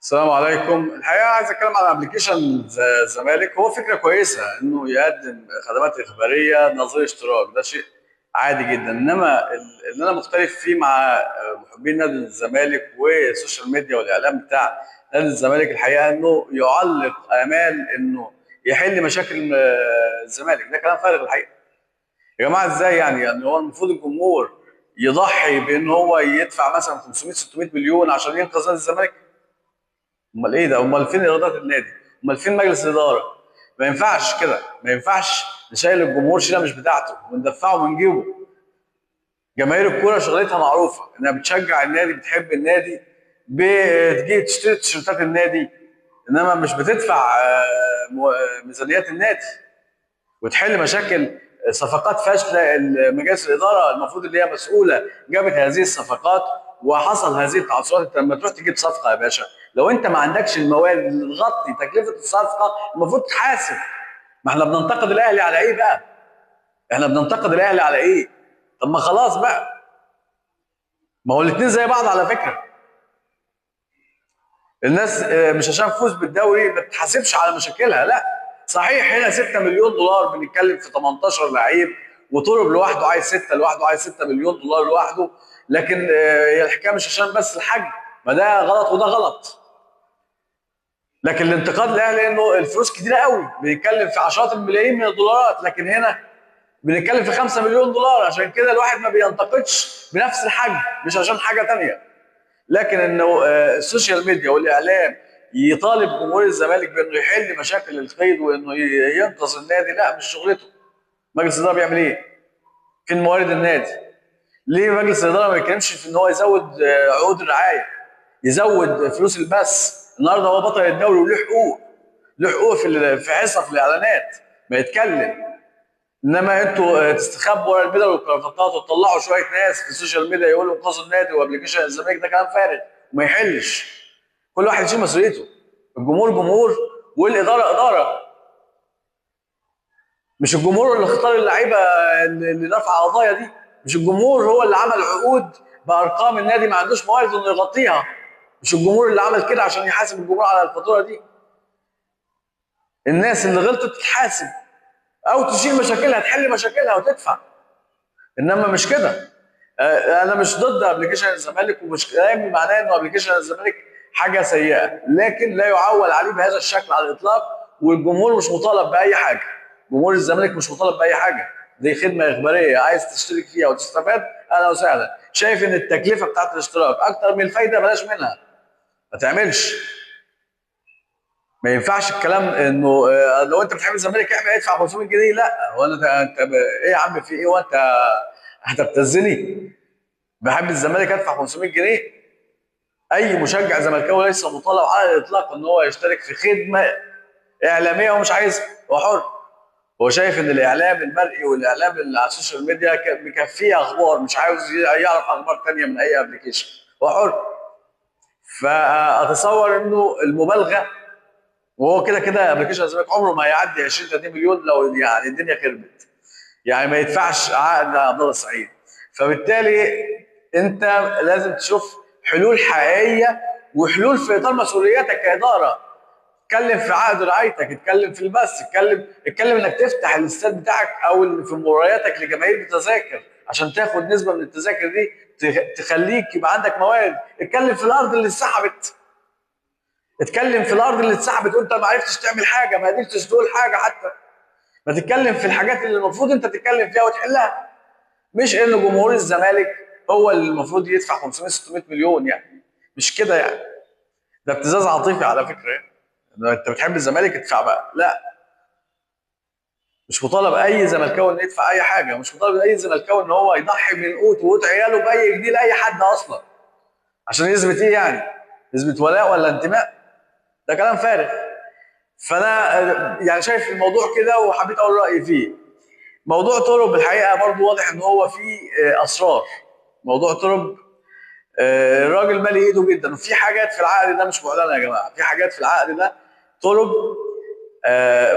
السلام عليكم. الحقيقة عايز اتكلم على application الزمالك. هو فكرة كويسة انه يقدم خدمات اخبارية نظير اشتراك، ده شيء عادي جدا. انما اللي انا مختلف فيه مع محبين نادي الزمالك وال social media والاعلام بتاع نادي الزمالك الحقيقة انه يعلق امال انه يحل مشاكل الزمالك. ده كلام فارغ الحقيقة يا جماعة. ازاي يعني؟ يعني هو المفروض الجمهور يضحي بان هو يدفع مثلا 500 600 مليون عشان ينقذ نادي الزمالك؟ امال ايه ده؟ امال فين ايرادات النادي؟ امال فين مجلس الادارة؟ ما ينفعش كده، ما ينفعش نشيل الجمهور شيله مش بتاعته وندفعه من جيبه. جماهير الكورة شغلتها معروفة، انها بتشجع النادي، بتحب النادي، بتجي تشتري تيشيرتات النادي، انما مش بتدفع ميزانيات النادي وتحل مشاكل صفقات فاشلة. مجالس الادارة المفروض اللي هي مسؤولة جابت هذه الصفقات وحصل هذه التعثرات. انت لما تروح تجيب صفقة يا باشا، لو انت ما عندكش الموارد اللي تغطي تكلفة الصفقة المفروض تحاسب. ما احنا بننتقد الاهلي على ايه بقى؟ احنا بننتقد الاهلي على ايه؟ طب ما خلاص بقى، ما هو الاثنين زي بعض على فكرة. الناس مش عشان فوز بالدوري ما تتحاسبش على مشاكلها، لا. صحيح هنا 6 مليون دولار، بنتكلم في 18 لعيب، وطرب لوحده عايز 6، لوحده عايز 6 مليون دولار لوحده. لكن هي الحكاية مش عشان بس الحجم، ما ده غلط وده غلط. لكن الانتقاد الاهلي انه الفلوس كتيرة قوي، بنتكلم في عشرات الملايين من الدولارات، لكن هنا بنتكلم في 5 مليون دولار. عشان كده الواحد ما بينتقدش بنفس الحجم، مش عشان حاجة ثانية. لكن انه ال social media والاعلام يطالب جمهور الزمالك بانه يحل مشاكل القيد وانه ينقذ النادي، لا مش شغلته. مجلس الادارة بيعمل ايه؟ فين موارد النادي؟ ليه مجلس الادارة ما بيتكلمش في ان هو يزود عقود الرعاية، يزود فلوس البث؟ النهارده هو بطل الدوري وله حقوق، له حقوق في حصة في الاعلانات، ما يتكلم. انما انتوا تستخبوا ورا البدل والكرافتات وتطلعوا شوية ناس في ال social media يقولوا انقذوا النادي و application الزمالك، ده كلام فارغ وما يحلش. كل واحد يشيل مسؤوليته، الجمهور جمهور والادارة ادارة. مش الجمهور اللي اختار اللعيبة اللي رفع قضايا دي، مش الجمهور هو اللي عمل عقود بارقام النادي ما عندوش موارد انه يغطيها، مش الجمهور اللي عمل كده عشان يحاسب الجمهور على الفاتورة دي. الناس اللي غلطت تتحاسب او تشيل مشاكلها، تحل مشاكلها وتدفع. انما مش كده. انا مش ضد application الزمالك، ومش كلامي معناه انه application الزمالك حاجة سيئه، لكن لا يعول عليه بهذا الشكل على الاطلاق. والجمهور مش مطالب باي حاجة، جمهور الزمالك مش مطالب باي حاجة. دي خدمة اخبارية، عايز تشترك فيها وتستفاد اهلا وسهلا. شايف ان التكلفة بتاعت الاشتراك اكتر من الفايدة، بلاش منها، ما تعملش. ما ينفعش الكلام انه لو انت بتحب الزمالك اعمل ادفع 500 جنيه، لا. هو انت ايه يا عم، في ايه؟ وانت هتبتزني؟ بحب الزمالك ادفع 500 جنيه؟ اي مشجع زملكاوي ليس مطالب على الاطلاق ان هو يشترك في خدمة اعلامية ومش عايزها، هو حر. هو شايف ان الاعلام المرئي والاعلام اللي على ال social media مكفيه اخبار، مش عاوز يعرف اخبار ثانية من اي application، هو حر. فاتصور انه المبالغة، وهو كده كده application الزمالك عمره ما هيعدي 20 30 مليون لو يعني الدنيا خربت، يعني ما يدفعش عقد عبد الله السعيد. فبالتالي انت لازم تشوف حلول حقيقية وحلول في اطار مسؤولياتك كادارة. اتكلم في عقد رعايتك، اتكلم في البث، اتكلم انك تفتح الاستاد بتاعك او في مبارياتك لجماهير بتذاكر عشان تاخد نسبه من التذاكر دي تخليك يبقى عندك موارد. اتكلم في الارض اللي اتسحبت، اتكلم في الارض اللي اتسحبت وانت ما عرفتش تعمل حاجة، ما قدرتش تقول حاجة حتى. ما تتكلم في الحاجات اللي المفروض انت تتكلم فيها وتحلها، مش ان جمهور الزمالك هو اللي المفروض يدفع 500 600 مليون، يعني مش كده يعني. ده ابتزاز عاطفي على فكرة، يعني انت بتحب الزمالك ادفع بقى، لا. مش مطالب اي زملكاوي انه يدفع اي حاجة، مش مطالب اي زملكاوي ان هو يضحي من قوت وقوت عياله باي جنيه لاي حد اصلا عشان يثبت ايه يعني؟ يثبت ولاء ولا انتماء؟ ده كلام فارغ. فانا يعني شايف الموضوع كده وحبيت اقول رايي فيه. موضوع طرب الحقيقة برضو واضح ان هو فيه اسرار. موضوع طرب الراجل مالي ايده جدا، وفي حاجات في العقد ده مش معلنة يا جماعة، في حاجات في العقد ده طرب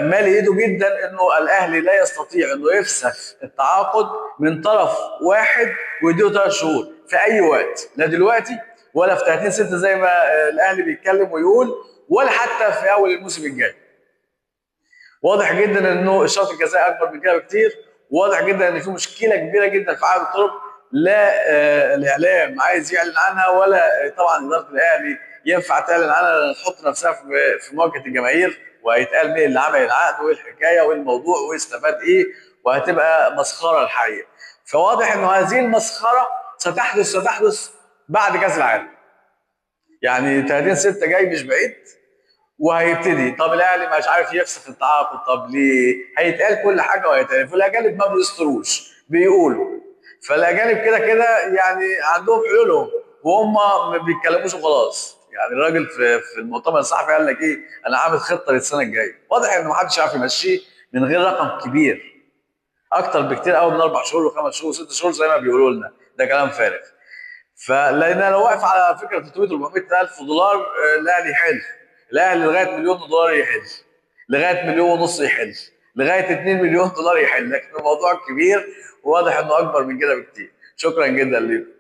مالي ايده جدا، انه الاهلي لا يستطيع انه يفسخ التعاقد من طرف واحد ويديله 3 شهور في اي وقت، لا دلوقتي ولا في 30/6 زي ما الاهلي بيتكلم ويقول، ولا حتى في اول الموسم الجاي. واضح جدا انه الشرط الجزائي اكبر من كده بكتير، واضح جدا ان في مشكلة كبيرة جدا في عقد الطرق، لا الاعلام عايز يعلن عنها ولا طبعا ادارة الاهلي ينفع تعلن عنها، لان تحط نفسها في مواجهة الجماهير، وهيتقال مين اللي عمل العقد وايه الحكاية وايه الموضوع واستفاد ايه، وهتبقى مسخرة الحقيقة. فواضح انه هذه المسخره ستحدث بعد كاس العالم. يعني 30/6 جاي مش بعيد وهيبتدي. طب الاهلي مش عارف يفسخ التعاقد، طب ليه؟ هيتقال كل حاجة وهيتقال. فالاجانب ما بيستروش، بيقولوا. فالاجانب كده كده يعني عندهم حلولهم وهم ما بيتكلموش وخلاص. يعني الراجل في المؤتمر الصحفي قال لك ايه؟ انا عامل خطه للسنة الجاية. واضح انه ما حدش عارف يمشيه من غير رقم كبير، اكتر بكتير قوي من 4 شهور و5 شهور و6 شهور زي ما بيقولوا لنا، ده كلام فارغ. فلان لو واقف على فكرة 300 400 الف دولار الاهلي يحل، الاهلي لغاية مليون دولار يحل، لغاية 1.5 مليون يحل، لغاية 2 مليون دولار يحل، لكن الموضوع كبير وواضح انه اكبر من كده بكتير. شكرا جدا لكم.